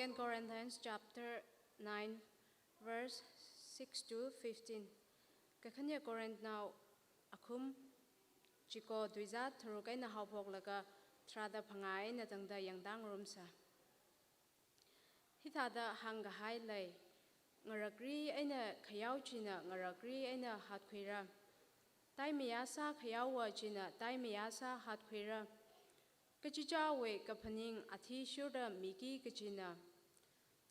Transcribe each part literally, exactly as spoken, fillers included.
Second Corinthians chapter nine, verse six to fifteen. Kakhane Corinth nao akhum, chiko duiza tharuk eina haophoklaga tharāda phangā eina tangda yangda ngarumsa. Hithāda hāngkahai lei, ngarakri eina khayao china ngarakri eina hatkhuira. Taimayāsā khayaowa china taimayāsā hatkhuira. Kachichāwui kaphaning athishurda miki kachina,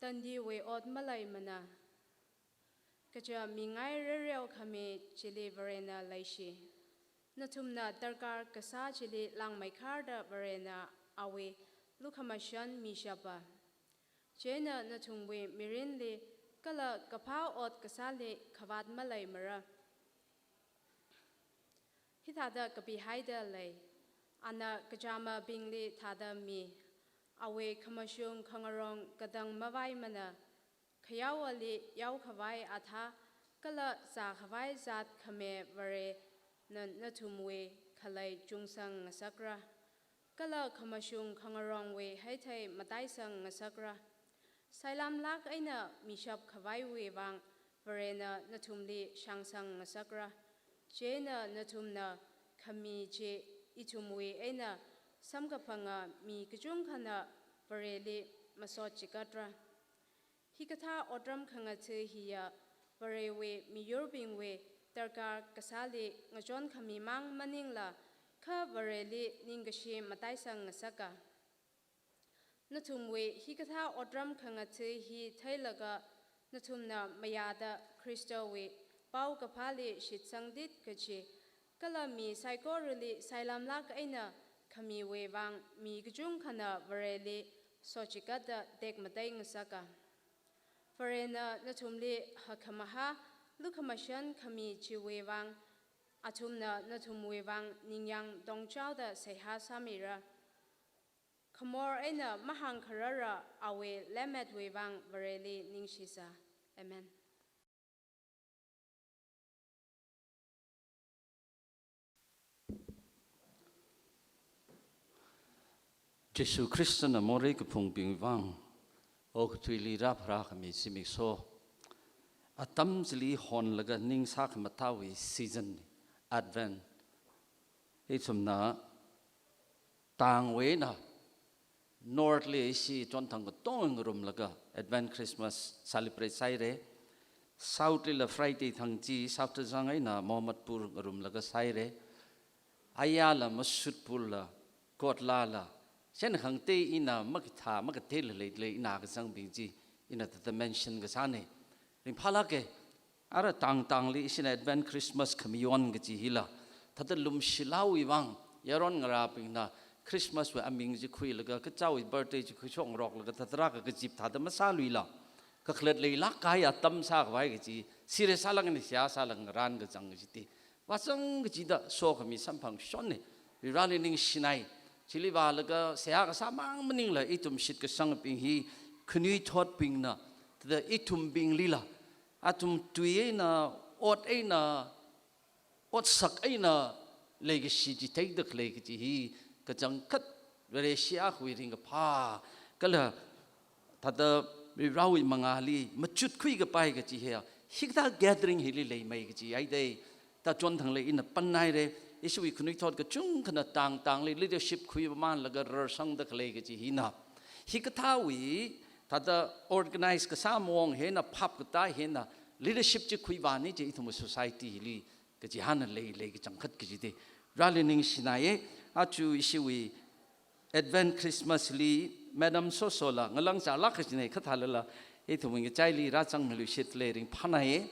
tandiwui ot maleimana. Kaja mingai rereo khami chili Varena leishi. Nathumna darkar kasā chili langmeikharda Varena awui lukhamashan mishapa. Chieina nathumwui mirinli kala kaphā ot kasāli khavāt maleimara. Hithāda kapihaida lei, ana kachāmabingli thāda mi, awui khamashung khangarong katang mavaimana, khayaowali yaokhavai athā kala zākhavai zat khami Varena nathumwui khalei chungsang ngasakra. Kala khamashung khangarongwui heithei mataisang ngasakra. Sailamlāk eina mishap khavaiwui vang Varena nathumli shāngsang ngasakra. Chieina nathumna khami chi ithumwui eina samkaphanga mi kachungkhana Vareli masot chikatra. Hikathā otram khangatha hiya Varewui miyurbingwui darkar kasāli ngachon khamimang maningla, kha Vareli ningkashi mataisang ngasaka. Nathumwui hikathā otram khangatha hi theilaga nathumna mayāda Khristawui paokaphāli shitsangtit kachi, kala mi saikorali sailamlāk eina khamiwui vang mi kachungkhana Vareli sochikatda tekmatei ngasaka. Varena nathumli hakkhamahā lukhamashan khami chiwui vang, athumna nathumwui vang ningyāng tongchaoda seihā sāmira. Khamor eina mahāngkharara awui lemmetwui vang Vareli ningshisa. Amen. Jesu Khristana morei kaphungbing vang, okathuili rāpharā khami zimiksho, atam chili honlaga ning sākhamatāwui season, Advent. Ithumna tangwui eina North li ishi chonthang katonga ngarumlaga Advent Christmas celebrate sāhaira. South lila Friday thang chi, South Tazang eina Mohammadpur ngarumlaga sāhaira. Ayala Masutpurla, Kotlala, shen khangatei ina makatha, makatei la lei lei ina kazangbing chi, ina thāda mention kasāna. Ringphālāka, ara tang tangli ishina Advent Christmas khamayon kachi hila, thāda lumshilāwui vang, yaron ngarābingna Christmas wui aming chi khuilaga, kachāwui birthday chi khuishok ngaroklaga, thāda rāka kazip thāda masāluila, kakhalat leilāk kahai atam sākhavai kachi, serious sālāk eina seihā sālāk ngarān kazang kachite. Vāzang kachida sokhami samphangshonna, Vareli ningshinai. Chili vālaga seihā kasāmang maningla ithum shitkasangbing hi khanuithotbingna, thāda ithumbinglila, athum tui eina, ot eina, otsak eina leikashi chi theida khalei kachi hi kachangkhat Vareshi akhawui ringkaphā, kala thāda Varewui mangāli machutkhui kapai kachi hiya, hikathā gathering hili leimei kachi haida, thāda chonthangli ina panhaira, ishiwui khanuithot kachungkhana tang tangli leadership khuipamanlaga rarsangda khalei kachi hina. Hikathāwui, thāda organize kasā maong hina, phap katā hina, leadership chi khuivāna chi ithumwui society hili, kachihānna lei, lei kachangkhat kachite. Vareli ningshinaiya, aja ishiwui Advent Christmas li, Madam Sosola, ngalang chālāk kachina khathālala, ithumwui ngachaili rāzangmiluishit lei ringphānaiya.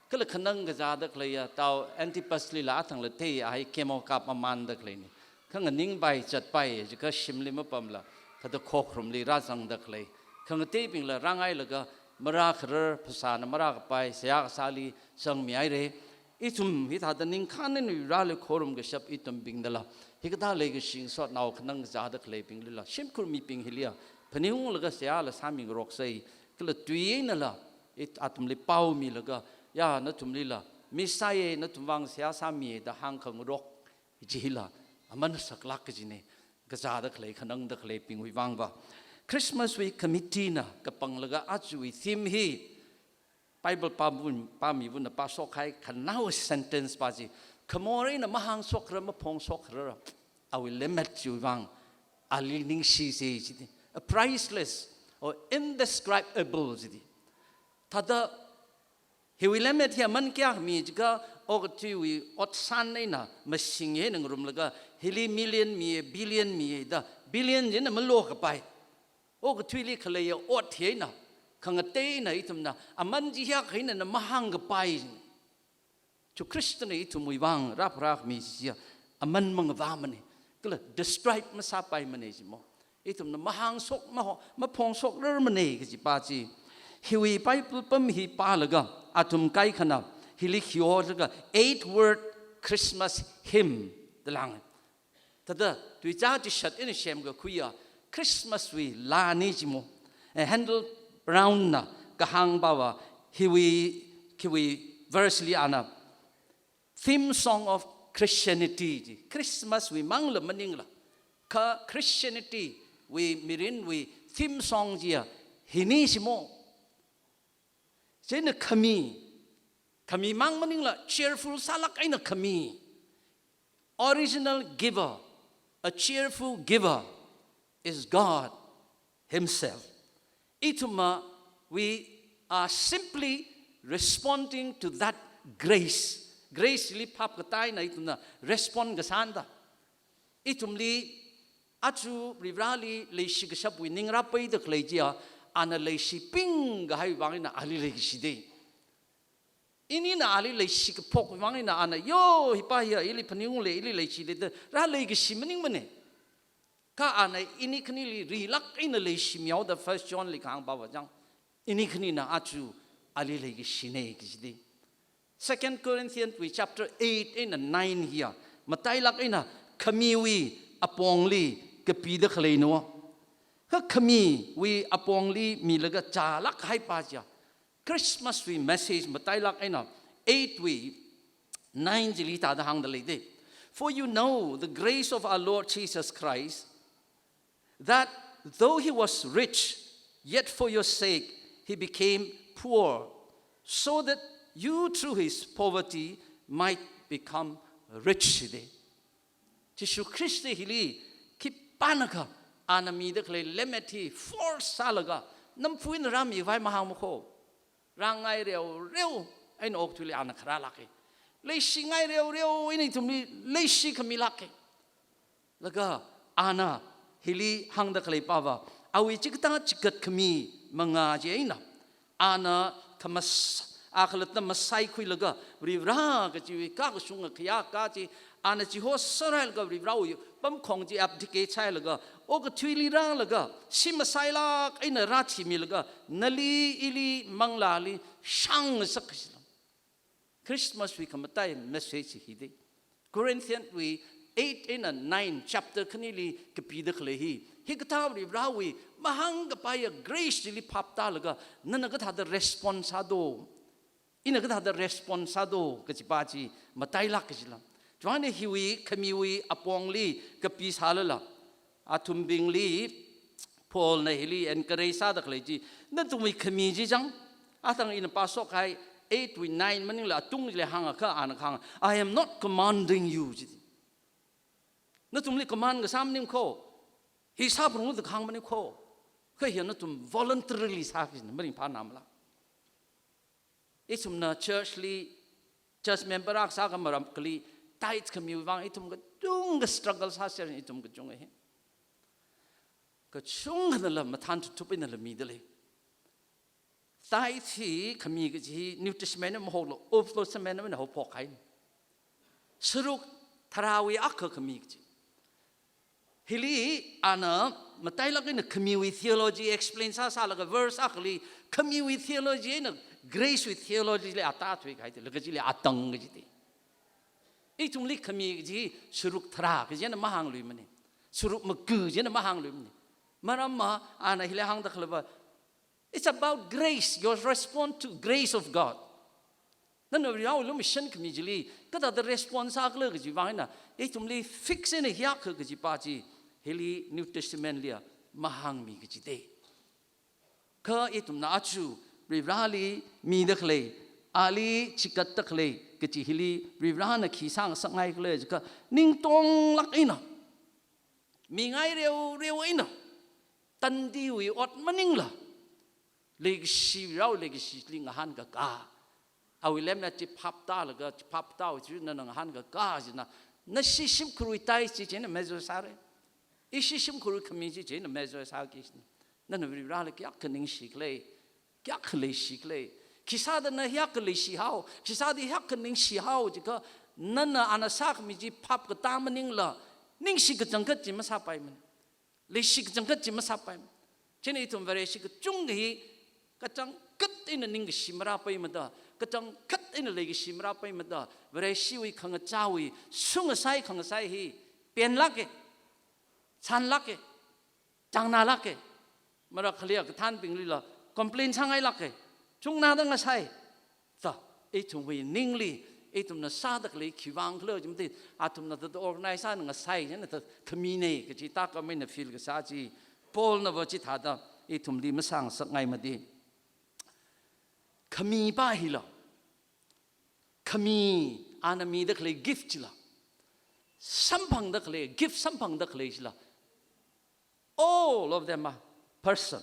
Kala khanang kazāda khaleiya, tao Antipas lila athangla thei, ahai chemo kap mamanda khaleina. Kha nganingpai zatpai, jiakha shimli mapamla, thāda khokharumli rāzangda khalei. Khangateibingla rāngailaga, marākharar phasāna marākapai, seihā kasāli zangmihaira. Ithum hithāda ningkhān eina Vareli khorum kashap ithumbingdala, hikathā leikashi ngasotnao khanang kazāda khaleibinglila, shimkhur mibing hiliya, phaningunglaga seihāla sāmingaroksei, kala tui einala, it athumli paomilaga, ya nathumlila, mi sāya, nathum vang seihā sāmiya da hāngkhangarok, chi hila, aman saklāk kachina, kazāda khalei, khanangda khaleibingwui vangva. Christmas wui committee na kapanglaga ajawui theme hi Bible pāmi, pāmibingna pāshok kahai khanao sentence pa chi, khamor eina mahāngshokra, maphongshokra, awui lemmet chiwui vang ali ningshisa chida. A priceless or indescribable chida. Thāda hiwui lemmet hi aman kayākha mi jiakha, okathuiwui otsan eina mashing eina ngarumlaga, hili million mi, billion mi da, billion china malokapai. Okathuili khaleiya ot hi eina, khangatei eina ithumna aman chi hiyākha eina na mahāngkapai. Jishu Khristana ithumwui vang rāpharākhami chiya aman mangavāmana, kala describe masāpaimana jimo. Ithumna mahāngshok, maho-, maphongshokrarmana kaji pa chi. Hiwui Bible pam hi pālaga, athum kaikhana hili khi holaga eight word Christmas hymn da lānga. Thāda tuicha chishat eina semkakhuiya Christmas wui laana jimo. Eh, Handel Brown na kahāng pava hiwui, khiwui verse li ana theme song of Christianity ji. Christmas wui mangla maningla, kha Christianity wui mirinwui theme song chiya hina jimo. Chieina khami, khami mang maningla cheerful sālāk eina khami. Original giver, a cheerful giver is God Himself. Ithumva, we are simply responding to that grace. Grace li phap katāna ithumna respond kasāna da. Ithumli, aja Varivarāli leishikashapwui ning rāpaida khalei chiya, ana leishiping kahai vang eina ali leikashida. Inina ali leishikaphok vang eina ana, yo, hipa hiya ili phaningungla, ili leishila da rāleikashi maningmana. Kha ana ini khanili rilāk eina leishimihaoda First John li kahāng pava chang, ini khanina aja ali leikashina kajida. Second Corinthians wui chapter eight eina nine hiya matailāk eina khamiwui apongli kapida khaleina. Kha khamiwui apongli milaga chālāk kahai pa chiya, Christmas wui message matailāk eina eight wui nine chili thāda hāngda leida. For you know the grace of our Lord Jesus Christ, that though he was rich, yet for your sake he became poor, so that you through his poverty might become rich. Jishu Khrista hili khipānakha ana mida khalei lemmet hi force sālaga, namphu eina rāmikhavai mahāngmakho. Rāngai reoreo eina okathuili ana kharālāka. Leishingai reoreo eina ithumli leishikhamilāka. Laga ana hili hāngda khalei pava, awui chikathā chigatkhami mangā chieina, ana khamas-, a khalatta masaikhuilaga, Varivarā kachiwui kakashunga khayākā chi, ana chihoser hailaga Varivarāwui pamkhong chi abdicate sāhailaga, okathuili rālaga, shim masailāk eina rāthimilaga, nali ili manglāli shāngngasak kashila. Christmas wui khamatai message hida. Corinthians wui eight eina nine chapter khanili kapida khalei hi, hikathā Varivarāwui mahāngkapaiya grace chili phap tālaga, nana kathāda response sādo, ina kathāda response sādo kaji pa chi matailāk kajila. Chieina hiwui khamiwui apongli kapi sālala, athumbingli Paulna hili encourage sāda khalei chi, nathumwui khami chi chang, athang ina pāshok kahai eight wui nine maningla atung chili hāngakha ana kahāng, "I am not commanding you," ji. Nathumli command kasā maningkho, hi sāphalunglu da kahāng maningkho. Kha hiya nathum voluntarily sāki kajina, maringphānamala. Ithumna church li, church member akha sākha maram kali, tithe khamiwui vang ithum kachungkha struggle sāser, ithum kachungkha hi. Kachungkhanala mathān thup thup einala mida lei. Tithe hi khami kaji hi New Testament eina mahokla, Old Testament eina haophok kahai. Saruk tharāwui akha khami kaji. Hili ana matailāk eina khamiwui theology explain sāsālaga verse akhali khamiwui theology eina grace wui theology li atāthui kahai, laga chili atang kaji ti. Ithumli khami kaji saruk tharā kajina mahāngluimana. Saruk maga kajina mahāngluimana. Maramva ana hili hāngda khaleiva, it's about grace, your response to grace of God. Nana Varivarāwui lumashan khami chili kathāda response sākhala kaji vang eina, ithumli fix eina hiyākha kaji pa chi, hili New Testament liya mahāngmi kajite. Kha ithumna aja Varivarali mida khalei, ali chigatda khalei kaji hili Varivarana khi sāngasakngai khala jiakha, ningtonglāk eina, mingai reoreo eina, tandiwui ot maningla, leikashi, Varewui leikashili ngahānkakā, awui lemna chi phaptālaga, chi phaptāwui chi nana ngahānkakā china, nashi shimkhurwui tai chi chieina measure sāra. Ishi shimkhurwui khami chi chieina measure sāki china. Nana Varivarali kayākha ningshi khala, kayākha leishi khala, khisāda na hiyākha leishihao, khisāda hiyākha ningshihao jiakha, nana ana sākhami chi phap katā maningla, ningshi kachangkhat chi masāpaimana. Leishi kachangkhat chi masāpaimana. Chieina ithum Vareshi kachungkha hi kachangkhat eina ningkashi marāpaimada, kachangkhat eina leikashi marāpaimada, Vareshiwui khangachāwui, sungasai khangasai hi penlāka, chānlāka, changnālāka. Marakhali a kathānbinglila complain sāngailāka, chungnāda ngasai. Thā, ithumwui ningli, ithumna sāda khalei khiwuivang khala jimti, athumna thāda organize sāngasai, chieina thā khamina kaji tākam eina feel kasā chi, Paulnava chithāda ithumli masāngasakngaimada. Khami pa hila, khami, ana mida khalei gift chila, samphangda khalei, gift samphangda khalei chila, all of them are person.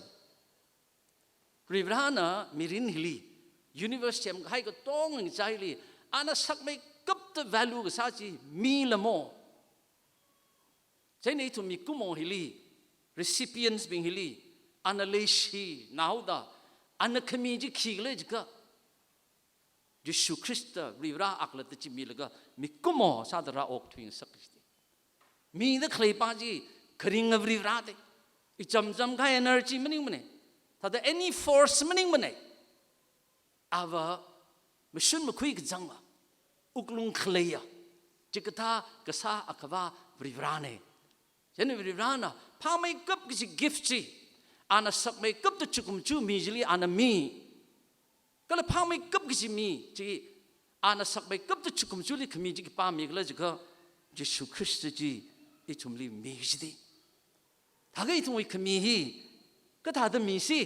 Varivarana mirin hili, universe semkahai katonga ngachaili, ana sakmeikapta value kasā chi mi lamo. Chieina ithum mikumo hili, recipients bing hili, ana leishinaoda, ana khami chi khi khala jiakha, Jishu Khrista Varivara akhalatta chi milaga, mikumo sāda rāokthuingasak kajite. Mida khalei pa chi kharinga Varivarate. Ichamcham kahai energy maningmana. Thāda any force maningmana. Ava mashun makhui kachangva, wuklung khaleiya, chikathā kasā Akhava Varivarana. Chieina Varivarana phāmeikap kaji gift chi, ana sakmeikapta chukumchu mi chili ana mi. Kala phāmeikap kaji mi chi, ana sakmeikapta chukumchuli khami chi khipā mi khala jiakha, Jishu Khrista chi ithumli mi kajite. Thākha ithumwui khami hi kathāda misi?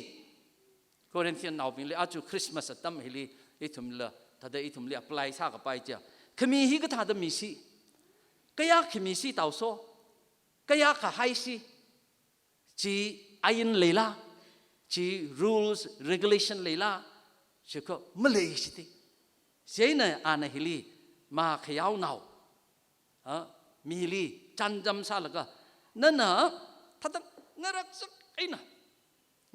Corinthian naobingli aja Christmas atam hili ithumla, thāda ithumli apply sākapai chiya, khami hi kathāda misi? Kayākha misi taoso? Kayākha haisi? Chi ain leila, chi rules, regulation leila, jiakha malei jite. Chieina ana hili, ma khayaonao, ha, mili chānjam sālaga, nana thāda ngaraksak eina,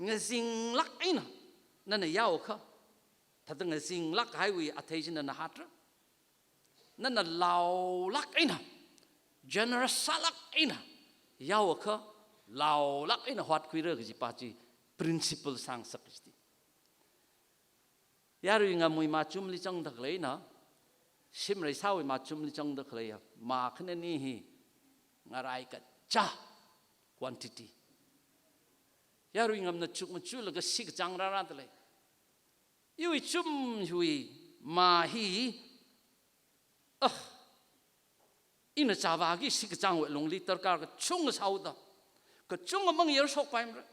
ngazinglāk eina nana yaokha, thāda ngazinglāk kahaiwui athei chi nana hatra. Nana laolāk eina, generous sālāk eina yaokha, laolāk eina hotkhuira kaji pa chi principle sāngasak kajite. Yaruingamwui machumli zangda khaleina, shimreisāwui machumli zangda khaleiya, ma khanani hi ngarai kachā quantity. Yaruingamna chukmajalaga sikachang rārāda lei. Iwui chum hiwui ma hi, ah, ina chāvāki sikachangwui lungli darkar kachungkha sāhaoda, kachungkha mangyar shokpaimara.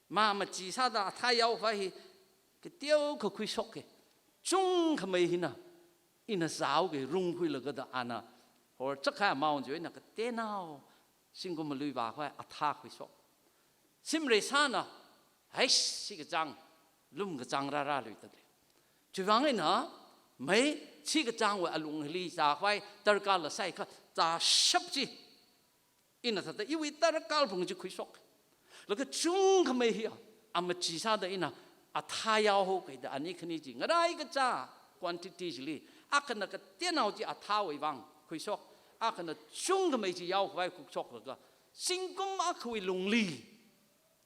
Ma machi sāda athā yaokhavai hi kateokha khuishoka. Chungkhamei hina, ina zāhaoki rungkhuilaga da ana horchak kahai amount chi eina kateonao zingkum malui vākhavai athā khuishok. Shimreisāna, haish, sikachang, lumkachang rārāluida lei. Chiwuivang eina, mei, sikachangwui alungli zākhavai darkarla sāhaiakha, zāshap chi, ina thāda iwui darkar phung chi khuishok. Laga chungkhamei hiya, amachi sāda ina athā yaohaoki da ani khani chi ngarai kachā quantity chili, akhana kateonao chi athāwui vang khuishok, akhana chungkhamei chi yaokhavai khuishoklaga, zingkum akhawui lungli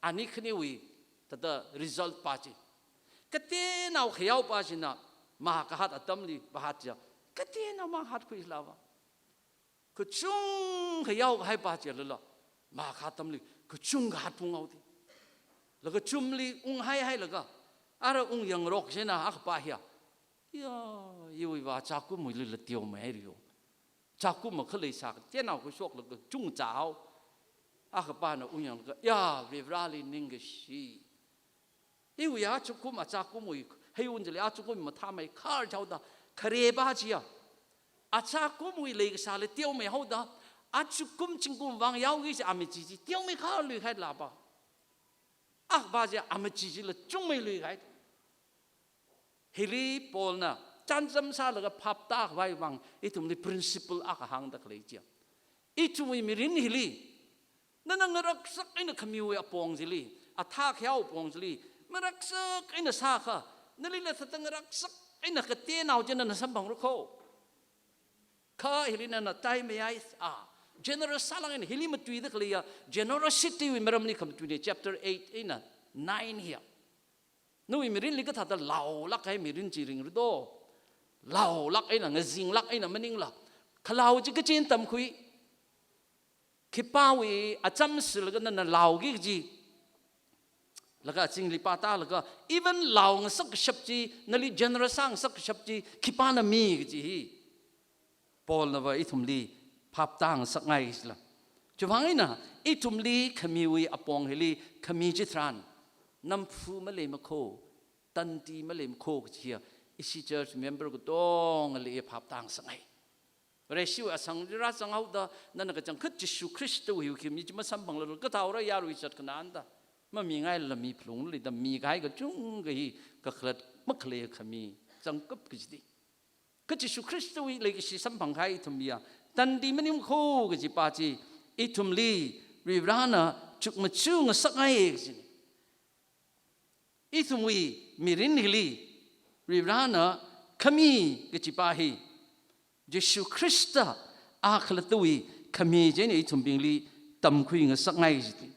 ani khaniwui thāda result pa chi. Kateonao khayao pa china, ma kahat atamli vāhat chiya, kateonao mang hatkhuilava. Kachungkha yaokahai pa chilala, ma kha atamli kachungkha hatphunghaoda. Laga chumli unghaihailaga, ara ungyangrok china akha pa hiya, ya, iwui vā chākumwuilila teomeihai riyo. Chākum makhalei sā kateonao khuishoklaga chungkha zāhao. Akhapana ungyanglaga, ya, Varivarali ningkashi. Iwui achukum, achakumwui heiwun chili achukum mathāmei khar chaoda, kharepā chiya. Achakumwui leikasāla teomei haoda, achukum zingkum vang yaoki chi amachi chi teomei khar luihailapa. Akhapā chi amachi chila chungmei luihai. Hili Paulna chānjam sālaga phaptākhavai vang, ithumli principle akha hāngda khalei chiya. Ithumwui mirin hili, nana ngaraksak eina khamiwui apong chili, athā khayao apong chili, ngaraksak eina sākha, nalila thāda ngaraksak eina katenao chi nana samphangra kho. Kha hili nana taimei ai, a, generous sālāk eina hili matuida khaleiya, generosity wui maramli khamatuina, chapter eight eina nine hiya. Nawui mirinli kathāda laolāk kahai mirin chi ringra do. Laolāk eina, ngazinglāk eina maningla, khalao chi kachi eina tamkhui. Khipāwui acham silaga nana laoki kaji. Laga azingli pātālaga, even lao ngasak kashap chi, nali generous sāngasak kashap chi, khipāna mi kaji hi Paulnava ithumli phaptāngasakngai kajila. Chiwuivang eina, ithumli khamiwui apong hili khami chitharan, namphu maleimakho, tandi maleimakho kaji hiya, ishi church member katongali phaptāngasakngai. Vareshiwui asangli rāzanghaoda, nana kachangkhat Jishu Khristawui khami chi masamphanglala, kathāora yarui zat khanānda, mamingailala miphalunglida mikahai kachungkha hi kakhalat makhalei khami zangkap kajiti. Kha Jishu Khristawui leikashi samphangkahai ithumliya, tandi maningmakho kajipa chi, ithumli Varivarana chukmajāngasakngai kajina. Ithumwui mirin hili Varivarana khami kajipa hi, Jishu Khrista akhalattawui khami chieina ithumbingli tamkhuingasakngai kajiti.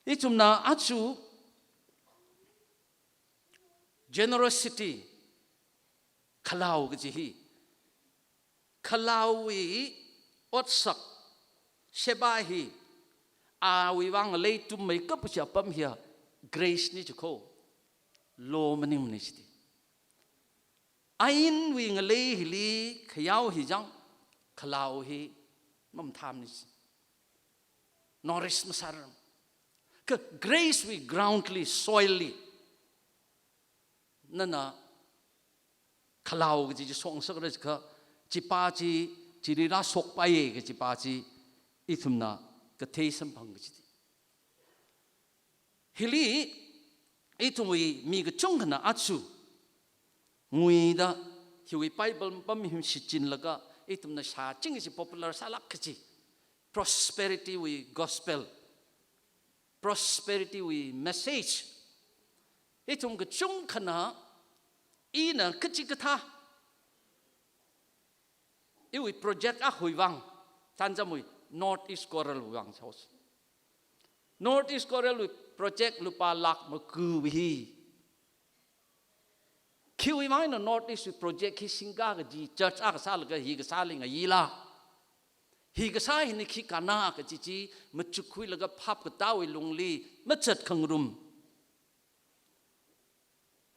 Ithumna aja generosity, khalao kaji hi, khalaowui otsak, sheba hi, awui vang ngalei tummeikap kachi apam hiya, grace na chi kho, law maningmana chiti. Ainwui ngalei hili khayao hi chang, khalao hi mamathāmana chi. Nourish masārar. Kha grace wui ground li, soil li, nana khalao kaji chi shokngasakra jiakha, chipa chi, chili rāshokpaiya kajipa chi, ithumna kathei samphang kajiti. Hili, ithumwui mi kachungkhana aja nguida, hiwui Bible pam hi shichinlaga, ithumna shāching kaji popular sālāk kaji prosperity wui gospel, prosperity wui message. Ithum kachungkhana, ina kachikathā, iwui project akhawui vang, chānjamwui North East Coral wui vang sāhaosa. North East Coral wui project lupā lakh makuwui hi, khiwui vang eina North East wui project hi singka kaji, church akha sālaga hi kasāli ngayila, hi kasā hina khi kānna kaji chi machukkhuilaga phap katāwui lungli mazat khangarum.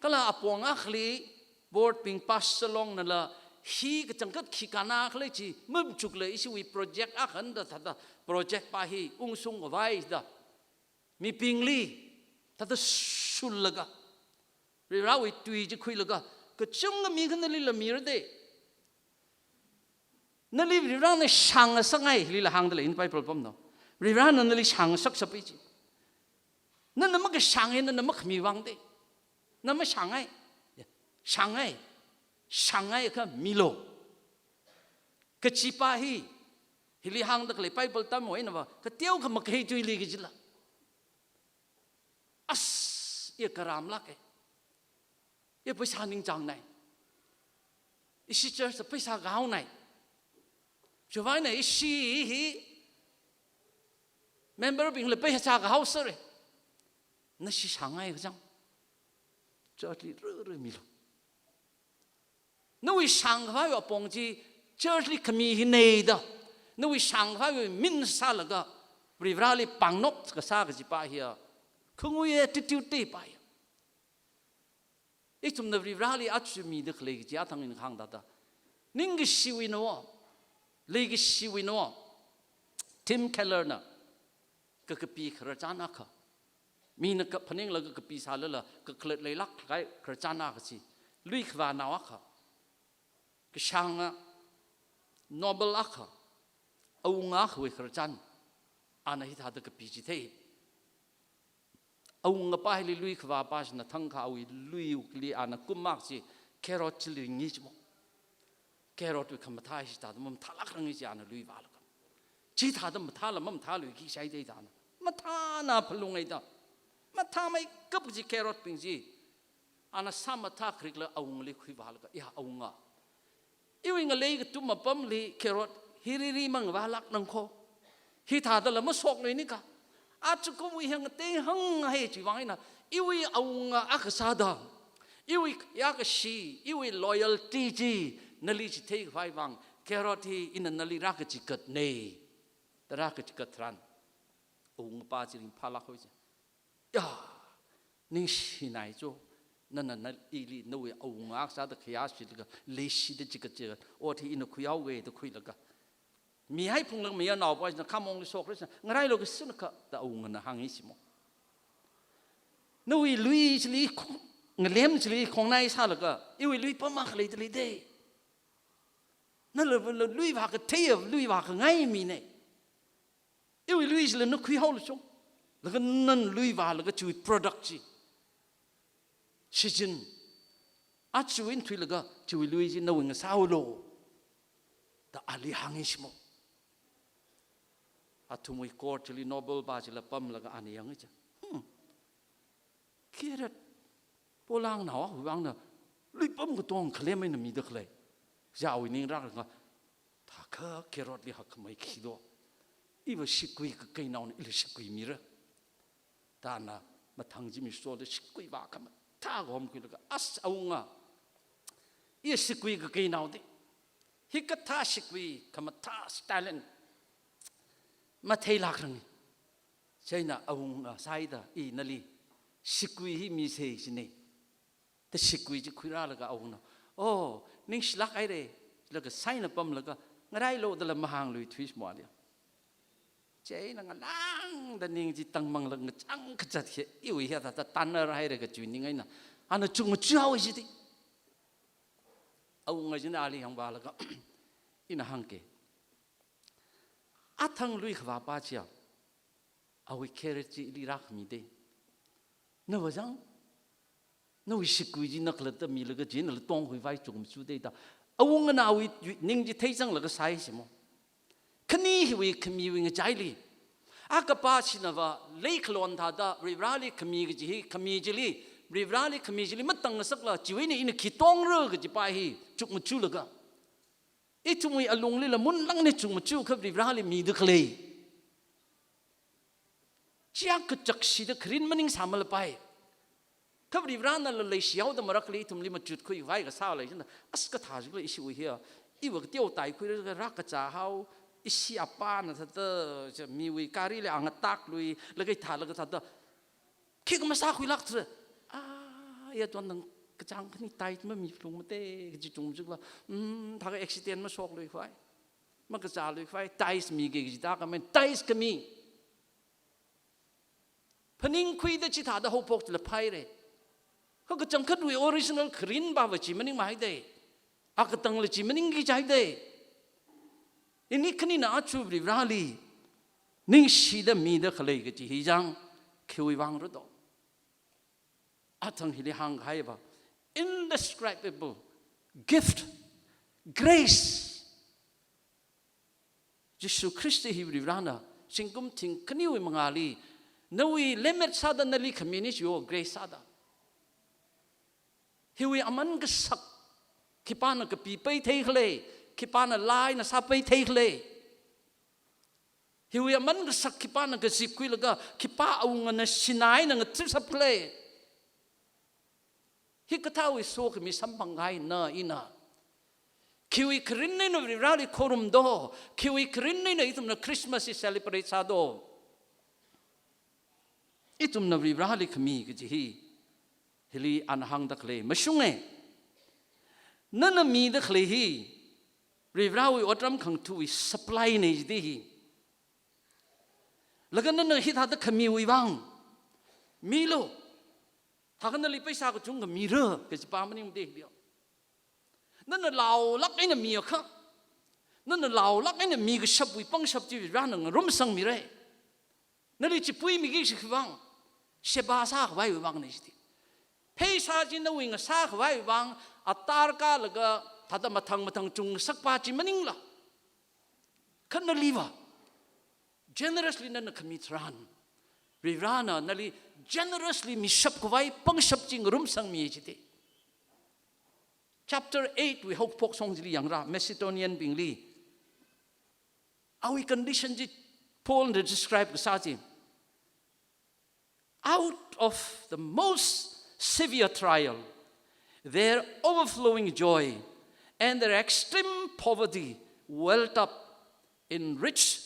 Kala apong akhali board bing pastor longnala, hi kachangkhat khi kānna khala chi machukla, ishiwui project akhana da thāda project pa hi ungshung khavai da mibingli thāda shullaga, Varivarawui tui chi khuilaga, kachungkha mi khanalila mira de. Nali Varivarana shāngasakngai, hilila hāngda lei in Bible pamna. Varivarana nali shāngasakshapa chi. Nana makashānga, nana makhami vang de. Na mashāngai. Shāngai. Shāngai kha milo kajipa hi, hili hāngda khalei Bible tamwui einava, kateokha makahai tuili kajila. As, iya karamlāka. Iya paisa ningchāngnai. Ishi church paisa kahaonai. Chiwuivang eina ishi hi member bingla paisa kahaosera. Nashi shāngai kachang, church li rere milo. Nawui shāngkhavaiwui apong chi church li khami hina da, nawui shāngkhavaiwui min sālaga Varivarali pāngnok kasā kajipa hiya, khangui attitude de pa hiya. Ithumna Varivarali aja mida khalei kaji athang ina hāngda da, ningkashiwui nao, leikashiwui nao, Tim Kellerna kakapi khararchan akha, mina kaphaninglaga kapi sālala kakhalat leilāk kahai khararchan akha chi, lui khavānao akha, kashanga noble akha, awunga akhawui khararchan, ana hithāda kapi chithei. Awungapa hili lui khavāpa china thangkha awui luili ana kum akha chi carrot chili ngi chimo. Carrotwui khamathā hi chithāda mamathālākranga chi ana lui vālaga. Chithāda mathāla mamathāluiki shaidei da ana. Mathāna phalungaida. Mathāmeikap chi carrotbing chi. Ana sāmathā kharikla awungali khuivālaga, ya awunga, iwui ngalei katum apamli carrot hi riri mangvālāk nangkho. Hithādala mashokluinika. Achukumwui hāngtei hānghai chiwui vang eina, iwui awunga akha sāda, iwui yākashi, iwui loyalty chi nali chitheikhavai vang, carrot hi ina nali rākachigatnei, da rākachigat tharan, awungapa chi ringphālāk hoi chi. Ya, ningshinai cho, nana na ili nawui awunga akha sāda khayā shilaga, leishida chigat chigat, ot hi ina khuihaoga da khuilaga, mihai phunglaga mayarnaopa china khamongli shokra china, ngarailu kasuna kha da awungana hāngi chimo. Nawui lui chili khong, ngalem chili khongnai sālaga, iwui lui pam akha leida leidei. Nala, nala lui vākathei, lui vākangai minei. Iwui lui chila na khuihaolu chong. Laga nana lui vālaga chiwui product chi shichin. Aja eina thuilaga chiwui lui chi nawui ngasāhaolu, da ali hāngi chimo. Athumwui court chili noblepa chila pamlaga ana yangi chi. Hmm. Carrot, polangnao, huwangna, lui pam katong khalem eina mida khalei. Yaowui ning rākanga, thākha carrotli hakkhamei khi do. Iva shikui kakeinaona, ili shikui mira. Da ana mathang chi misoda shikui vākhamathā homkhuilaga, as awunga, iya shikui kakeinao di. Hikathā shikui khamathā stalin matheilākranga. Chieina awunga sāida, i nali shikui hi misei chinei. Da shikui chi khuirālaga awungna, "Oh, ningshilāk haire," laga sign pamlaga, "Ngarailu," dala mahānglui thuishimwali. Chieina ngalāngda ning chi tangmanglaga ngachang kazat hi, iwui hi thāda tanner haire kachiwui ning eina, ana chukmachuhaowa chidi. Awunga china ali hāngvālaga, ina hāngke. Athang lui khavāpa chiya, awui carrot chi ili rākhami dei. Nava zang, nawui shikui chi na khalatta milaga chi nala tongkhuivai chukmachu dei da. Awungana awui ning chi theizanglaga sāi chimo. Khani hiwui khamiwui ngachaili, akapa chinava leikhalon thāda Varivarali khami kaji hi, khami chili, Varivarali khami chili matangngasakla chiwui eina ina khi tongra kajipa hi chukmachulaga, ithumwui alunglila munlāngna chukmachu kha Varivarali mida khalei. Chiya kachakshida kharin maningsāmalapai. Kha Varivaranala leishihaoda marākhali ithumli machutkhuivai kasā lei china, as kathā chikla ishiwui hiya, iva kateotaikhuilaga rākazāhao, ishi apāna thāda, cha miwui karili angatāklui, laga ithālaga thāda, khikha masākhuilākthura. Ah, ya tuan nang kachāng khani tithe mamiphalung mate, kaji chungchukla, hmm, thākha accident mashoklui khavai, makazālui khavai, tithe miki kaji thākha men, tithe khami. Phaningkhuida chithāda haophok chila phaire. Kha kachangkhatwui original kharinpava chi maningmahai dei. Akatangla chi maningki chai dei. Ini khanina aja Varivarali ningshida mida khalei kaji hi zang, khiwui vang rado. Athang hili hānghaiva, indescribable gift, grace. Jishu Khrista hi Varivarana zingkum thingkhaniwui mangāli, nawui lemmet sāda nali khamini chiwo grace sāda. Hiwui aman kasak, khipāna kapipai theikhalei, khipāna laina sāpai theikhalei. Hiwui aman kasak khipāna kazipkhuilaga, khipā awungana sinaina ngathishapkhalei. Hikathāwui sokhami samphangkahai na ina. Khiwui kharin eina Varivarali khorumdo, khiwui kharin eina ithumna Christmas hi celebrate sādo. Ithumna Varivarali khami kaji hi, hili ana hāngda khalei mashunge. Nana mida khalei hi, Varivarawui otram khangatha̱wui supply nei jidi hi. Laga nana hithāda khamiwui vang milu. Thākha nali paisa kachungkha mira, kajipa maningmade hiliyo. Nana laolāk eina miakha, nana laolāk eina mikashapwui pangshap chi Varena ngarumsangmira. Nali chipuimiki kaji vang, sheba sākhavaiwui vangna jida. Paisa chi nawui ngasākhavaiwui vang, atar kalaga, thāda mathang mathang chungngasakpa chi maningla. Kha naliva generously nana khami tharan, Varena nali generously mishapkhavai pangshap chi ngarumsangmi jida. Chapter eight wui haophok shong chili yangra, Macedonian bingli awui condition chi Paulna describe kasā chi. Out of the most severe trial, their overflowing joy and their extreme poverty welled up in rich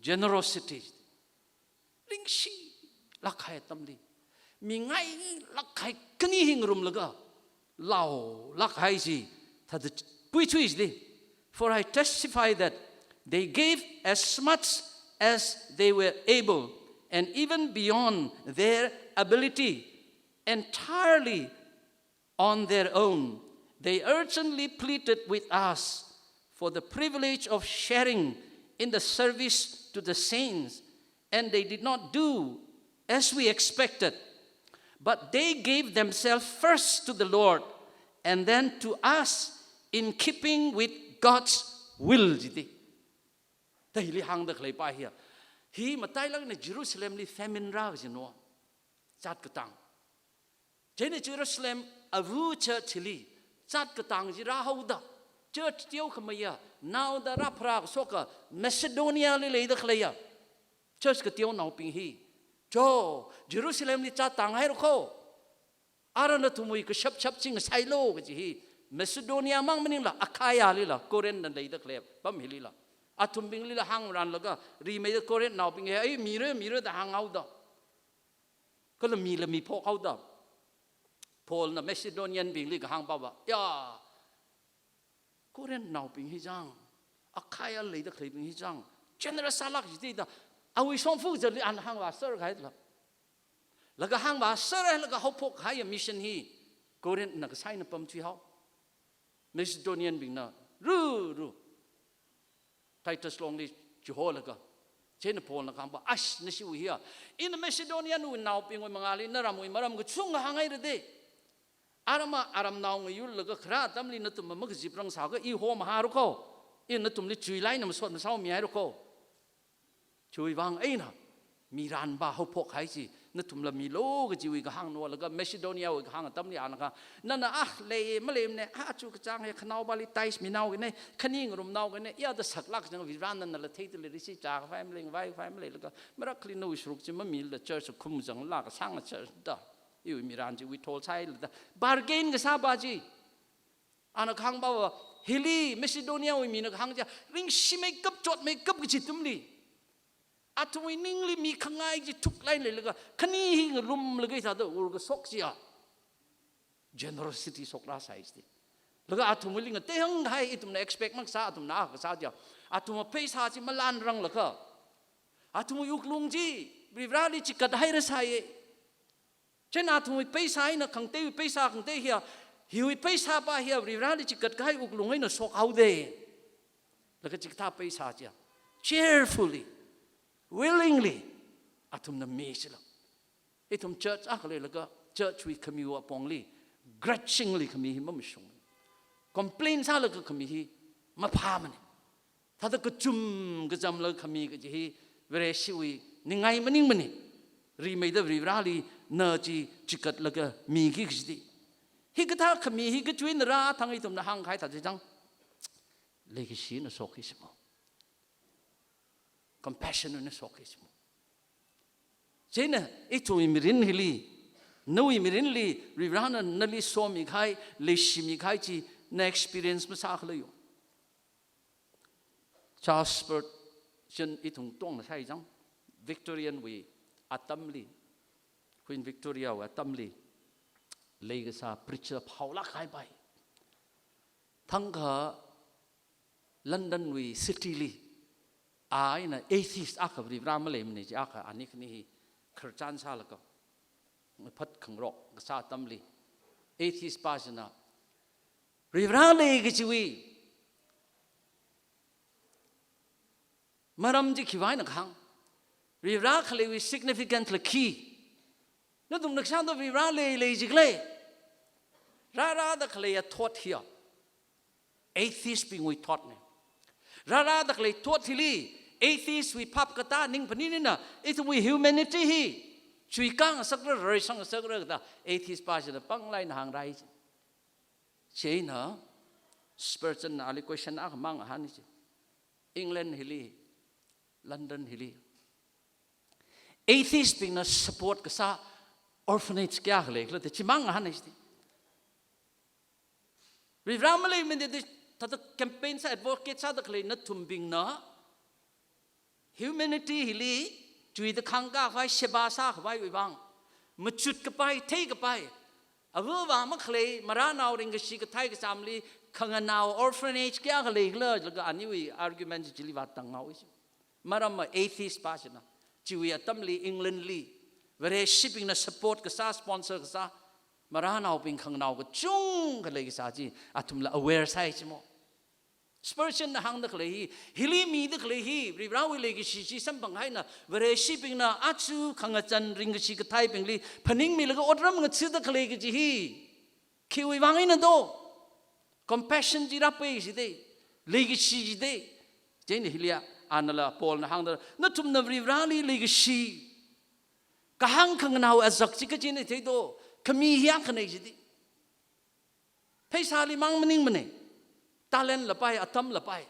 generosity. Ringshilāk kahai atamli, mingailāk kahai khani hi ngarumlaga, laolāk kahai chi thāda puithui jida. For I testify that they gave as much as they were able, and even beyond their ability, entirely on their own. They urgently pleaded with us for the privilege of sharing in the service to the saints, and they did not do as we expected, but they gave themselves first to the Lord and then to us, in keeping with God's will, jida. Thāda hili hāngda khaleipa hiya, hi matailāk eina Jerusalemli famine rā kajina, zat katang. Chieina Jerusalem avu church hili zat katang chi rāhaoda, church teokhameiya naoda rāpharā kashoka Macedoniali leida khaleiya church kateonaobing hi, cho, Jerusalemli zat tānghairakho. Ara nathumwui kashapshap chi ngasailu kaji hi Macedonia mang maningla, Achaia-lila, Corinth-na leida khalei apam hilila, athumbinglila hāngranlaga, rimeida Corinth-naobing hi, ai, mira, mira da hānghaoda, kala mila miphokhaoda, Paulna Macedonian bingli kahāngpava, ya, Corinth-naobing hi chang, Achaia-li leida khaleibing hi chang, generous sālāk jida da, awui shongfa zatli ana hāngvāser kahai la. Laga hāngvāser laga haophok kahaiya mission hi Corinth-na kasā eina pamthuihao. Macedonian-bingna ru, ru, Titus longli chiholaga, chieina Paulna kahāngpa, ash, nashiwui hiya, ina Macedonian-wui naobingwui mangāli naramwui maram kachungkha hānghaira de. Arama aramnao ngayurlaga kharā atamli nathumva makaziprang sāakha i homahārakho. I nathumli chuilāk eina masot masao mihairakho. Chiwui vang eina miranpa haophok kahai chi nathumla milu kajiwui kahāng nolaga, Macedonia-wui kahāng atamli ana kahāng, nana, ah, lei maleimana, ah, chu kachāng hi khanaopali tithes minao kane, khani ngarumnao kane, ya da saklāk jang, Varena nala theida leira, ishi chākhavai malei, ngavaikhavai maleilaga, marakhali nawui saruk chi mamila church khum zanglaga sānga church da, iwui miran chi withhold sāhailada, bargain kasāpa chi. Ana kahāngpava, hili Macedonia-wui mina kahāng chiya, ringshi meikap, chot meikap kaji atamli, athumwui ningli mikhangai chi thuklāk eina leilaga, khani hi ngarumlaga hithāda urkashok chiya, generosity shokrāsai jida. Laga athumwuili ngatei hānghai, ithumna expect makasā, athumna kasā chiya, athumva paisa chi malanranglakha, athumwui wuklung chi Varivarali chikathairasai. Chieina athumwui paisa eina, khangateiwui paisa khangatei hiya, hiwui paisapa hiya Varivarali chikat kahai wuklung eina shokhaoda. Laga chikathā paisa chiya cheerfully, willingly athumna mi chila. Ithum church akha leilaga, church-wui khamiwui apongli grudgingly khami hi mamashung. Complain sālaga khami hi maphāmana. Thāda kachum kachamlaga khami kaji hi Vareshiwui ningai maningmana. Rimeida Varivarali na chi chikatlaga miki kajida. Hikathā khami hi kachuina rāthang ithumna hāngkahai thāda chang, leikashina shokki simo. Compassion-na shokki simo. Chieina ithumwui mirin hili, nawui mirinli, Varivarana nali somikahai, leishimikahai chi na experience masākhala yo. Charles Spurgeon ithum tongna shai chang, Victorian-wui atamli, Queen Victoria-wui atamli leikasā preacher phaolāk kahaipa hi. Thangkha London-wui city-li A ina atheist akha, Varivara maleimana chi akha, ani khani hi khararchan sālaga, phat khangarok kasā atamli, atheist pa china, Varivara lei kajiwui maram chi khiwui eina kahāng, Varivara khaleiwui significant la khi. Nathumna kashāngda Varivara lei, lei jikhala? Rārada khaleiya thought hiya atheist bingwui thought na. Rārada khalei thought hili, atheist wui phap katā ning phaninina, ithumwui humanity hi chuikāngasakra, raisāngasakra da atheist pa china panglāk eina hāngra chi. Chieina Spurgeon na ali question akhamang hānga chi. England hili, London hili, atheist bingna support kasā orphanage kayākha leikhala da chimang hānga chi. Varivara maleimana da thāda campaign sā, advocate sāda khalei nathumbingna humanity hili chuida khangkā khavai, sheba sākhavaiwui vang, machut kapai, thei kapai, ava avā makhalei marānao ringkashi kathei kachamli khanganao orphanage kayākha leikhala laga aniwui argument chili vātang haowa chi. Maramva atheist pa china, chiwui atamli England li Vareshibingna support kasā, sponsor kasā marānaobing khanganao kachungkha leikasā chi athumla aware sāi chi mo. Spurgeon na hāngda khalei hi, hili mida khalei hi, Varivarawui leikashi chi samphang haina, Vareshibingna aja khangazan ringkashi katheibingli phaningmilaga otram ngathada khalei kaji hi khiwui vang eina do? Compassion chi rāpai jida, leikashi jida. Chieina hiliya, anala Paul na hāngda, nathumna Varivarali leikashi kahāng khanganao azak chi kachina theido, khami hi akha nei jida. Pheisāli mang maningmana. Talent la pai, atam la pai,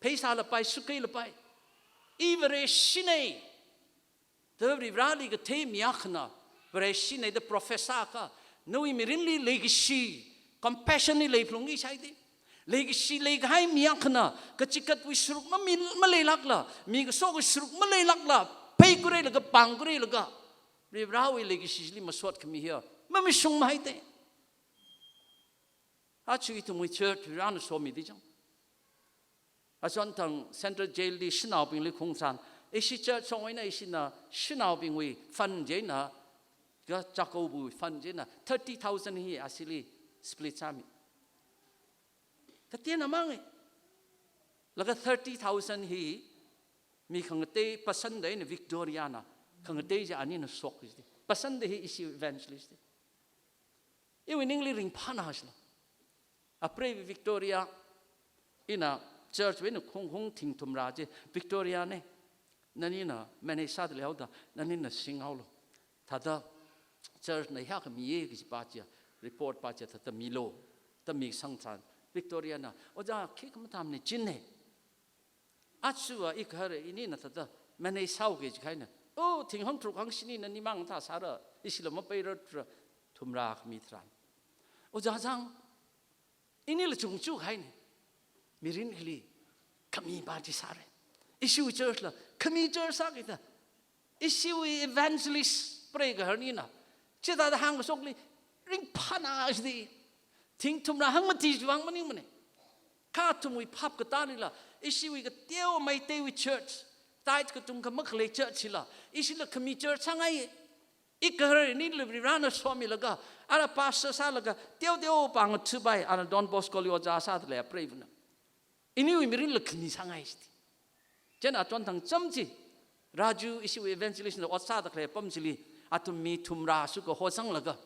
pheisā la pai, saikora la pai. I Vareshina da Varivarali kathei mi akhana, Vareshina da profess sākha, nawui mirinli leikashi, compassion hi leiphalungki shaida. Leikashi leikahai mi akhana kachikatwui sharuk mami, maleilākla, mi kasowui sharuk maleilākla, pheikura laga, pāngkura laga, Varivarawui leikashi chili masot khami hiya mamashung mahaida. Aja ithumwui church Varivarana somida chang. Achonthang Central Jail li shanaobingli khungsan, ishi church song eina ishina shanaobingwui fund chieina, kachākhaobuwui fund chieina thirty thousand hi asili split sāmi. Kateonao mang e. Laga thirty thousand hi mi khangatei Pasanda eina Victoria na, khangatei chi anina shok jida. Pasanda hi ishi evangelist da. Iwui ningli ringphāna shila. Apreiva Victoria, ina church wui eina khung khung thing thumrā chi, Victoria na, nanina manage sāda leihaoda, nanina singhaolu. Thāda church na hiyākha miya kaji pa chi, report pa chi thāda milu da misang tharan, Victoria na, "Ojā, khikha matamna, chinna. Aja a igahar inina thāda manage sāuki," jikha eina, "Oh, thinghong tharuk hangshini nani mang thā sāra, ishila mapeiratra," thumrā khami tharan, "Ojā zang, inila chungchu haina. Mirin hili khami pa chi sāra. Ishiwui church la khami church sāki da. Ishiwui evangelist preigaharnina chithāda hāngkashokli ringphāna shida. Thing thumrā hangmati chiwui vang maningmana. Kha athumwui phap katālila, ishiwui kateo Meiteiwui church, tithe katungkha makhalei church hila, ishila khami church sāngai. Igahar inila Varivarana somilaga, ara pastor sālaga, teoteo pāngathupai, ana Don Bosco li ojā sāda lei apreivana. Iniwui mirinla khami sāngai shida." Chieina achonthang cham chi, Raju ishiwui evangelist na ot sāda khalei apam chili, athum mi thumrā shukahosanglaga,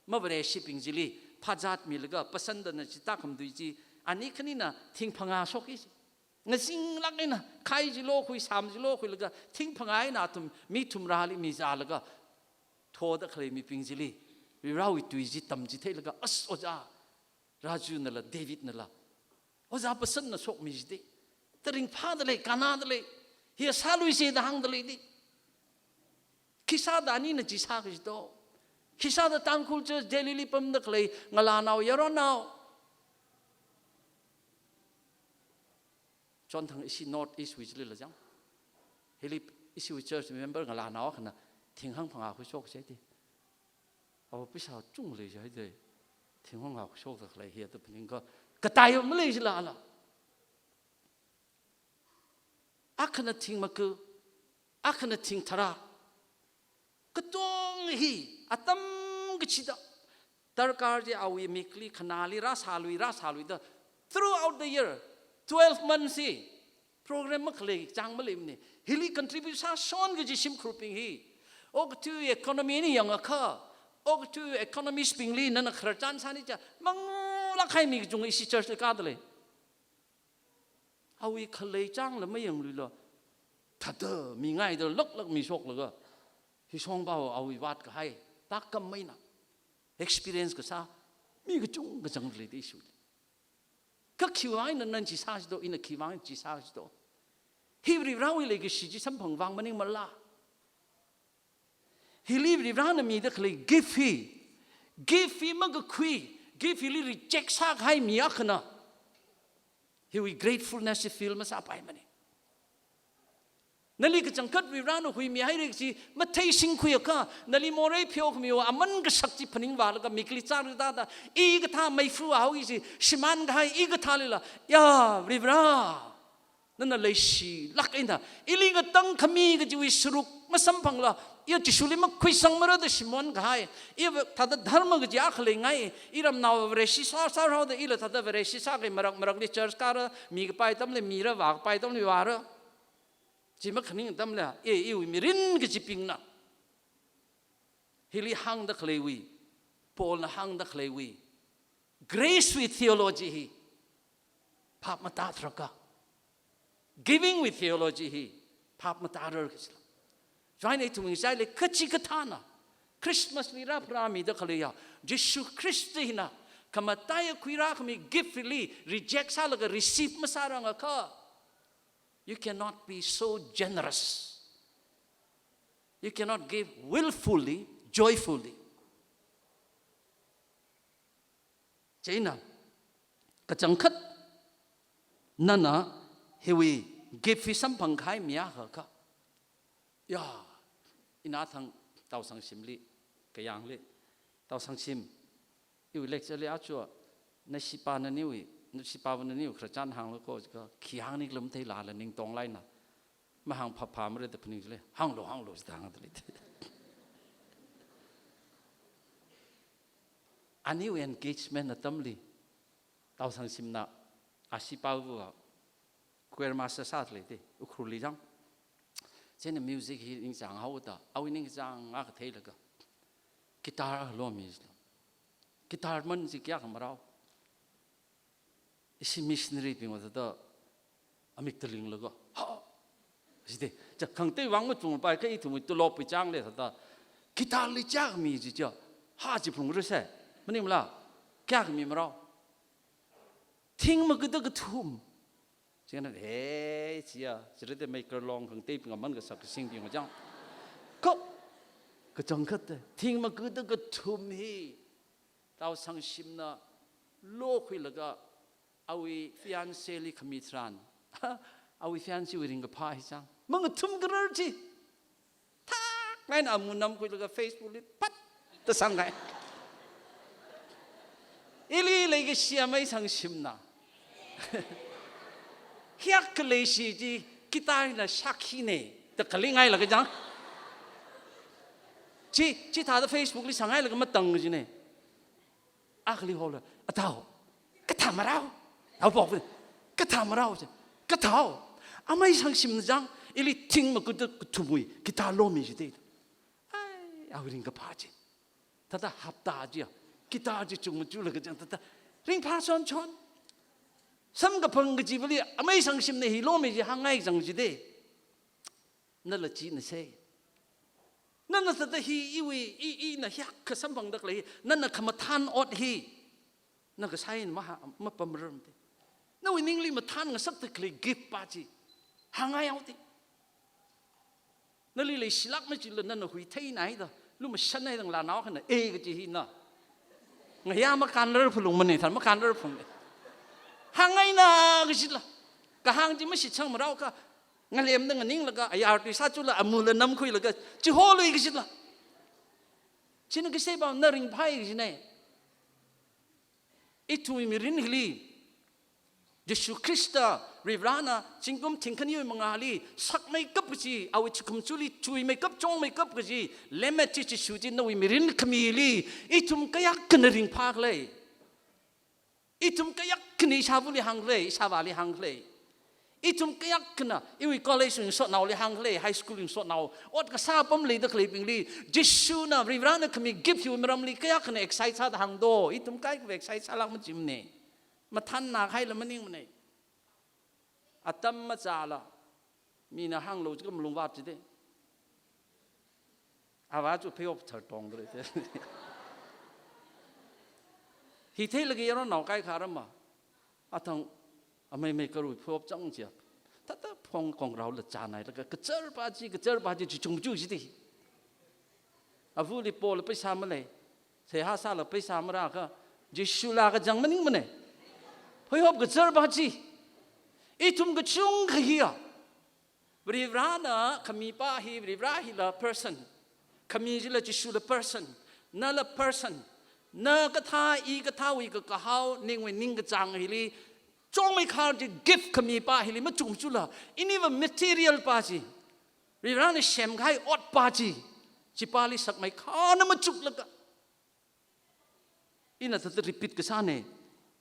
mavareshibing chili phazat milaga, Pasanda na chithā khamatui chi, ani khanina thing phangā shoki. Ngazinglāk eina khai chi lokhui, sām chi lokhuilaga, thing phangā eina athum mi thumrāli mizālaga, thoda khalei mibing chili Varivarawui tui chi tamchitheilaga, "As, Ojā Raju nala, David nala, Ojā Pasanda na shokmi jida. Da ringphāda lei, kannada lei. Hiya sāluisa," da hāngda leida. Khisāda anina chi sāki jido? Khisāda Tangkhul church Delhi li pamda khalei ngalānao, yaronnao, chonthang ishi North East wui chilila chang, hili ishiwui church member ngalānao akhana thinghang phangā khuishok shaida. Awo, pheisā chungkha lei shaida, thinghang phangā khuishokda khalei hiya da phaningakha, kateo malei jila ala. akhana thing maku, akhana thing tharā. Katonga hi atam kachida darkar chi awui mikli khanāli rāsālui, rāsālui da throughout the year, twelve months hi program makhalei chang maleimana. Hili contribute sāshon kaji shimkhurbing hi, okathui economy eina yangakha, okathui economist bingli nana khararchan sāni cha manglāk kahai mi kachunga ishi church li kāda lei. Awui khalei changla mayangluilo. Thāda mingaida laklak mishoklaga, hi shongpao awui vātkahai, tākam maina, experience kasā mi kachungkha zangda lei da ishili. Kha khiwui vang eina nana chi sāsi do, ina khiwui vang chi sāsi do? Hi Varivarāwui leikashi chi samphang vang maningmala? Hili Varivarāna mida khalei gift hi, gift hi makakhui, gift hili reject sākahai mi akhana hiwui gratefulness chi feel masāpaimana. Nali kachangkhat Varivarāna huimihaira kaji matheisingkhuiakha, nali morei pheokhamiwui aman kasak chi phaningvālaga mikli chārida da, i kathā meifa haoki kaji shimānkahai i kathālila, ya Varivarā, nana leishilāk eina ili ngatangkhami kajiwui saruk masamphangla, iya Jishuli makhuisangmara da shimānkahai, iya thāda dharma kaji akha leingai, iramnao Vareshi sā, sāhaoda ila thāda Vareshi sākahai marak marakli church kāra, mikapai atamli mira, vākapai atamli vāra. Chi makhaning atamla, e, iwui mirin kachibingna hili hāngda khaleiwui, Paulna hāngda khaleiwui grace wui theology hi phap matātharaka, giving wui theology hi phap matārar kajila. Chieina ithum ngachaili kachikathāna Christmas li rāpharāmida khaleiya Jishu Khrista hina khamataiya khuirākhami gift li reject sālaga receive masārangakha, you cannot be so generous. You cannot give willfully, joyfully. Chieina, kachangkhat nana hiwui gift hi samphangkahai mi akhakha, ya, ina thang Taosangshimli, kayāngli, Taosangshim, iwui lecture li aja, nashipā naniwui, nashipāva naniwui khararchan hānglu ko jiakha, khi hāngni khala matheilala ningtonglāk eina, mahāng phaphamara da phaning chili, hānglu, hānglu jida hāngda lei. Aniwui engagement atamli, Taosangshimna ashipāva choir master sāda lei da, Ukhrulli chang. Chieina music hi ningchāng haoda, awui ningchāng akha theilaga, guitar akha lomi jila. Guitar man chi kayākha marao. Ishi missionary bingva thāda amik talinglaga, ha! Jida, cha khangatei vang machungpai kha ithumwui tulopwui changli thāda, guitar li chākhami chi cha, ha chi phalungra se, maningmala, kayākhami marao. Thing makuda kathum. Chieina, he, chiya, chirida maker long khangateibing aman kasak kasingbing chang. Ko, kachangkhat, thing makuda kathum hi Taosangshimna lokhuilaga awui fiancé li khami tharan, awui fiancé wui ringkaphā hi chang. Mangathum karar chi. Thak laina amu namkhuilaga Facebook li pat da sangkahai. Ili leikashi amei Sangshimna, hiyākha leishi chi guitar hina shākhina da khalingai laga chang. Chi, chithāda Facebook li sanghailaga matang kajina. Akhali hola, atao, kathā marao. Aopok, kathā marao chi. Kathāo. Amei Sangshimna chang, ili thing makuda kathumwui guitar lomi jida. Ai, awui ringkaphā chi. Thāda hapta chiya, guitar chi chungmajalaga chang thāda ringphā chonchon. Samkaphang kajivali, amei Sangshimna hi lomi chi hāngngai chang jida. Nala china se. Nana thāda hi iwui, i, ina hiyākha samphangda khalei hi, nana khamathān ot hi, na kasā eina maha, mapamrarmada. Nawui ningli mathān ngasakda khalei gift pa chi hāngngai haoda. Nali leishilāk machila nana huithei eina haida, lumashan haida ngalānao akhana, e kaji hina, ngayā makānrar phalungmana, thān makānrar phung. Hāngngaina kajila. Kahāng chi mashitsang marao kha, ngalemda nganinglaga, ayar tui sāchula, amula namkhuilaga, chiholui kajila. China kasāpam na ringphai kajina. Ithumwui mirin hili, Jishu Khrista, Varivarana zingkum thingkhaniwui mangāli sakmeikap kaji, awui chikumchuli chuimeikap, chongmeikap kaji, lemmet chi Jishu chi nawui mirin khamili ithum kayākhana ringphākhala? Ithum kayākhana ishāvali hāngkhala, ishāvāli hāngkhala? Ithum kayākhana iwui college wui ngasotnaoli hāngkhala, high school wui ngasotnao, ot kasā apam leida khaleibingli, Jishuna, Varivarana khami gift hiwui maramli kayākhana excite sāda hāngdo? Ithum kaikhava excite sālāk machimana. Mathānna kahaila maningmana. Atam machāla, mina hānglo jiakha malungvāt jida. Avā chu pheihop thar tongda lei. Hi theilaga yaronao kaikha rama, athang ameimei karu pheihop chang chiya. Thāda phongkong raola chānhailaga, kazarpa chi, kazarpa chi, chi chungchu jida. Avali pola paisa malei, seihā sāla paisa marākha, Jishula kachang maningmana. Pheihop kazarpa chi. Ithum kachungkha hiya, Varivarana khamipa hi, Varivara hila person. Khami chila Jishula person. Nala person. Na kathā, i kathāwui kakahao, ningwui ningkachāng hili chongmeikhar chi, gift khamipa hili machungchula, iniva material pa chi, Varivarana semkahai otpa chi, chipali sakmeikhana machuklaga. Ina thāda repeat kasāna.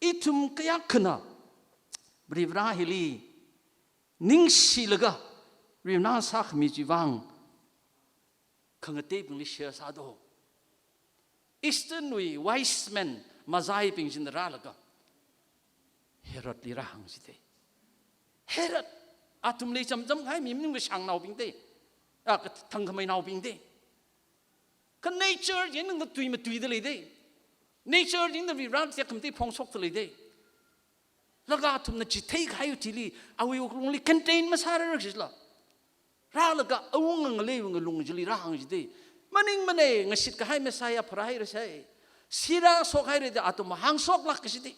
Ithum kayākhana Varivara hili ningshilaga, Varivarana sākhami chiwui vang khangateibingli share sādo? Eastern wui wise men, mazaibing china rālaga Herodli rāhāng jida. Herod, athumli chamcham kahai mi maningmana, shangnaobing da. A, kathang khamei naobing da. Kha nature china tui matuida lei da. Nature china Varivarali tekhamatei phongshokda lei da. Laga athumna chitheikahai thili, awui wuklungli contain masārar jila, rālaga awunga ngaleiwui ngalung chili rāhāng jida. Maningmana, ngashit kahai Messiah pharāhairasai. Sirāshokhaira da athum hāngshok lāk kajida.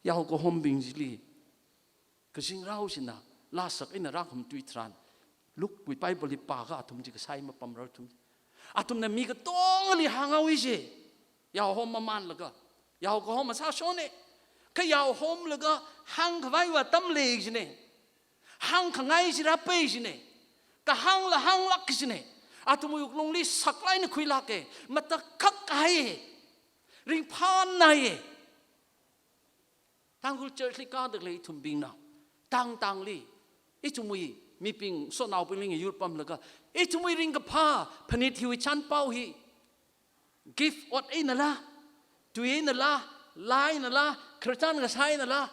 Yaokahombing chili kazingrao china laa sak eina rākhamatui tharan, Luke wui Bible li pākha athum chi kasai mapamrar thum. Athumna mi katongali hānghaowa ji. Yaohom mamānlaga, yaokahom masāshona. Kha yaohomlaga hāngkhavaiva atam lei jina. Hāngkhangai chi rāpai jina. Kahāngla hānglāk jina. Athumwui wuklungli saklāk eina khuilāka. Matakhak kahai, ringphānāya. Tangkhul church li kāda khalei ithumbingna, tangtangli, ithumwui mibing, ngasotnaobingli ngayurpamlaga, ithumwui ringkaphā phanit hiwui chānpao hi, gift ot einala, tui einala, laa einala, khararchan kasā einala,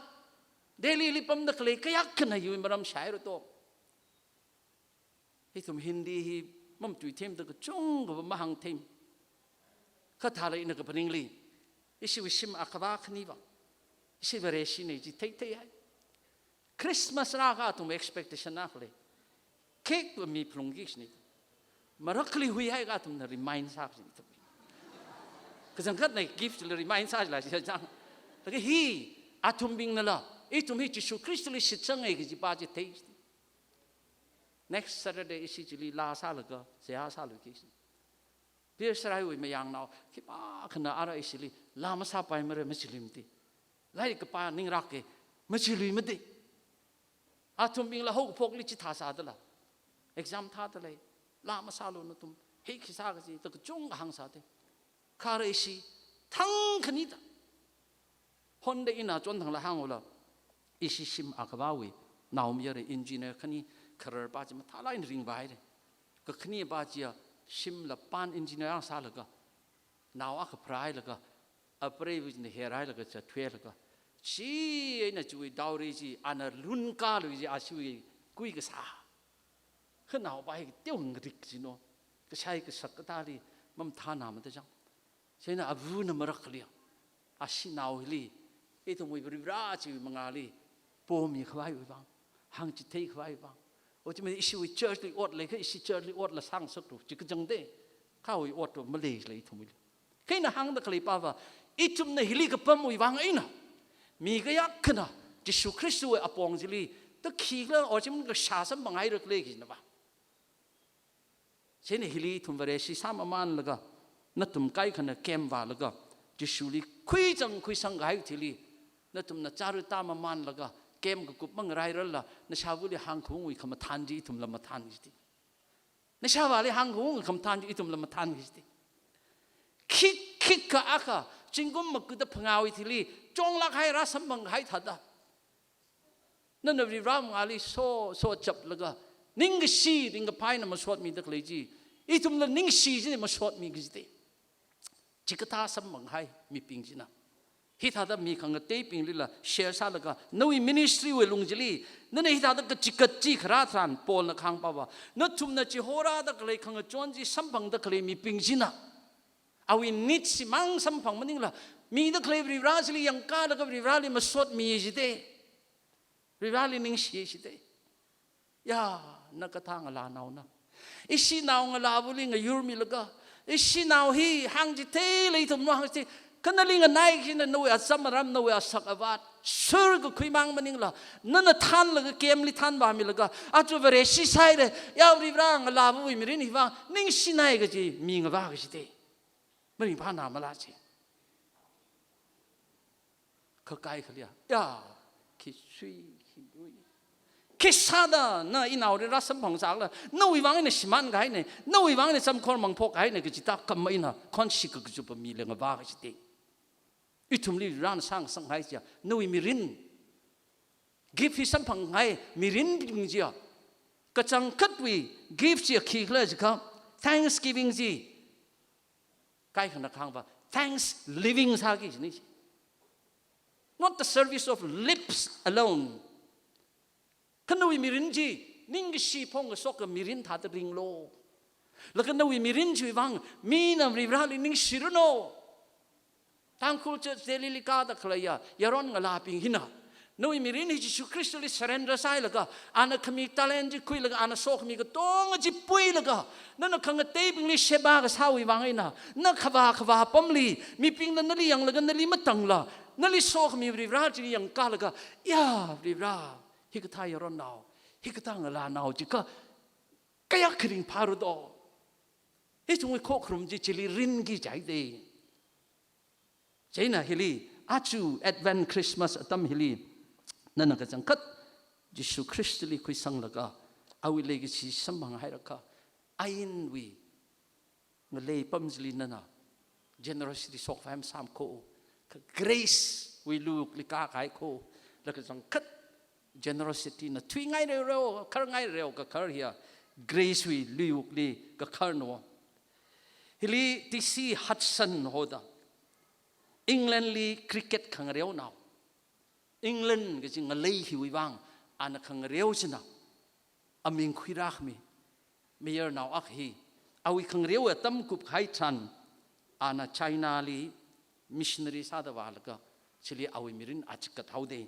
Delhi li pamda khalei kayākhana hiwui maram shāhaira to. Ithum Hindi hi mamatui themda kachungkhava mahāng them. Kha thālala ina kaphaningli, ishiwui shim akhava khaniva, ishi Vareshina chi theitheihai. Christmas rākha athum expectation akha lei. Cake va mi phalungki kajina. Marakhali huihaikha athumna remind sā kajina. Kachangkhatna gift la remind sā jila chi chang. Laga hi, athumbingnala, ithum hi Jishu Khristali shitsanga kajipa chi thei. Next Saturday ishi chili laa sālaga, seihā sāluiki. Pierce raiwui mayangnao khipākhana ara ishili laa masāpaimara, machili mati. Lairik kapā ningrāka, machili mati. Athumbingla haokaphokli chithā sādala, exam thāda lei, laa masālu nathum, hi khi sā kaji, da kachungkha hāngsāda. Kha ara ishi thang khanida, honda ina chonthangla hāngula, ishi shim akhavawui naomayara engineer khani khararpa chi mathālāk eina ringvāhaira. Kakhanipa chiya shimla pan engineer akha sālaga, nao akha pharāhailaga, apreiva china herhailaga, cha thuilaga, chieina chiwui dowry chi ana lunkālui chi ashiwui kui kasā. Kha naopa hi kateo ngarik jino. Kashai kasak katāli mamathānamada chang. Chieina avana marakhali, ashi nao hili, ithumwui Varivara chiwui mangāli pomikhavaiwui vang, hāngchitheikhavaiwui vang, otimei ishiwui church li ot leikha ishi church li otla sāngasaklu, chi kachangda, khawui ot va maleila ithumwuili. Kha ina hāngda khaleipava, ithumna hili kapamwui vang eina, mi kayākhana Jishu Khristawui apong chili, da khikhala otimei kashā samphanghairakhala kajinava. Chieina hili ithum Vareshi sāmamānlaga, Nathum kaikhana camp vālaga, Jishuli khuichang khuisang kahai thili, nathumna chara tāmamanlaga, camp kakup mangarai rarla, nashāvali hāngkhaungwui khamathān chi ithumla mathān kajiti. Nashāvali hāngkhaungwui khamathān chi ithumla mathān kajiti. Khik khikha akha, zingkum makuda phangāwui thili, chonglāk hai rāsamphang kahai thāda. Nana Varivara mangāli so, so chaplaga, ningkashi, ningkaphā eina masotmida khalei chi, ithumla ningshi chi masotmi kajite. Chikathā samphang hai mibing china. Hithāda mi khangateibinglila share sālaga, nawui ministry wui lung chili, nana hithāda kachikat chi kharā tharan Paulna kahāng pava, nathumna chihorāda khalei khangachon chi samphangda khalei mibing china. Awui need chimang samphang maningla, mida khalei Varivara chili yangkālaga Varivarali masotmi jite. Varivarali ningshi jite. Ya, na kathā ngalānaona. Ishi nao ngalāvali ngayurmilaga, ishi nao hi hāngchitheila ithumna hāngchithei, kha nali nganai kajina nawui acham aram, nawui asak avat, sur kakhuimang maningla, nana thānlaga camp li thānvāmilaga, aja Vareshi sāhaire, ya Varivara ngalāvawui mirin hivang ningshinai kaji mi ngavā kajite. Maringphāna mala chi. Kha kaikhaliya, ya, khi sui, khi lui. Khisāda na inao Varivara samphang sākhala, nawui vang eina shimān kahaine, nawui vang eina chamkhor mangphok kahaine, kaji tākam eina, khonshi kakazapa mila ngavā kajite. Ithumli Varivarana sāngasang hai chiya, nawui mirin. Gift hi samphang hai mirinbing chiya. Kachangkhatwui gift chiya khikhala jiakha, thanksgiving chi. Kaikhana kahāngva, thanks living sāki jini. Not the service of lips alone. Kha nawui mirin chi, ningkashi phongkashok mirin thāda ringlu. Laga nawui mirin chiwui vang, mina Varivarali ningshiranu. Tangkhul Church Delhi li kāda khaleiya, yaron ngalābing hina, nawui mirin hi Jishu Khristali surrender sāhailaga, ana khami talent chi khuilaga, ana sokhami katonga chi puilaga, nana khangateibingli sheba kasāwui vang eina, na khavā khavā apamli, mibingna nali yanglaga nali matangla, nali sokhami Varivara chili yangkālaga, ya Varivara, hikathā yaronnao, hikathā ngalānao jiakha, kayākha ringphāra do. Ithumwui khokharum chi chili rinki jaide. Chieina hili, aja Advent Christmas atam hili, nana kachangkhat Jishu Khristali khuisanglaga, awui leikashi samphang hairakha, ainwui ngalei pam chili nana generosity shokfai masāmkho, kha grace wui luwukli kākahaikho, laga kachangkhat generosity na thuingaireo, kharngaireo kakhar hiya, grace wui luwukli kakharna. Hili T C Hudson hoda, England li cricket khangareonao. England kaji ngalei hiwui vang, ana khangareo china, aming khuirākhami mayarnao akha hi, awui khangareo atam kupkahai tharan, ana China li missionary sāda vālaga, chili awui mirin achikat haode.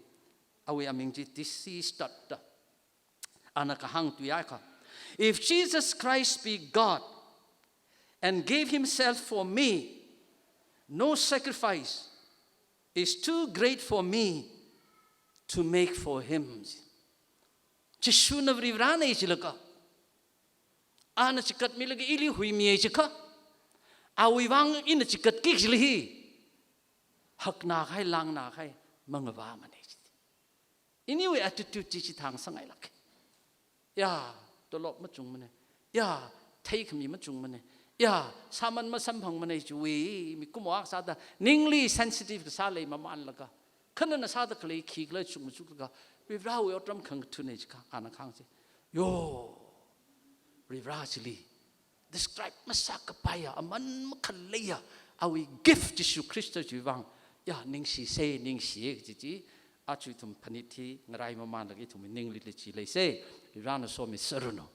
Awui aming chi T C Studd da. Ana kahāng tui akha, "If Jesus Christ be God and gave himself for me, no sacrifice is too great for me to make for him." Jishuna Varivarana jilaga, ana chikatmilaga ili huimiya jiakha, awui vang ina chikatki kajili hi, hakna kahai, langna kahai mangavāmana ji. Iniwui attitude chi chithāngasangngailāka. Ya, tolop machungmana. Ya, theikhami machungmana. Ya, sāman masamphangmana chiwui mikumo akha sāda, ningli sensitive kasā leimamanlaga, kha nana sāda khalei khikhala chungmachuklaga, Varivarawui otram khangathāna jiakha, ana kahāng chi, yo, Varivara chili describe masākapaiya, aman makhaleiya, awui gift Jishu Khrista chiwui vang, ya, ningshisa, ningshiya kaji chi, aja ithum phanit hi ngaraimamanlaga ithum ninglila chi leisa, Varivarana somiserranu.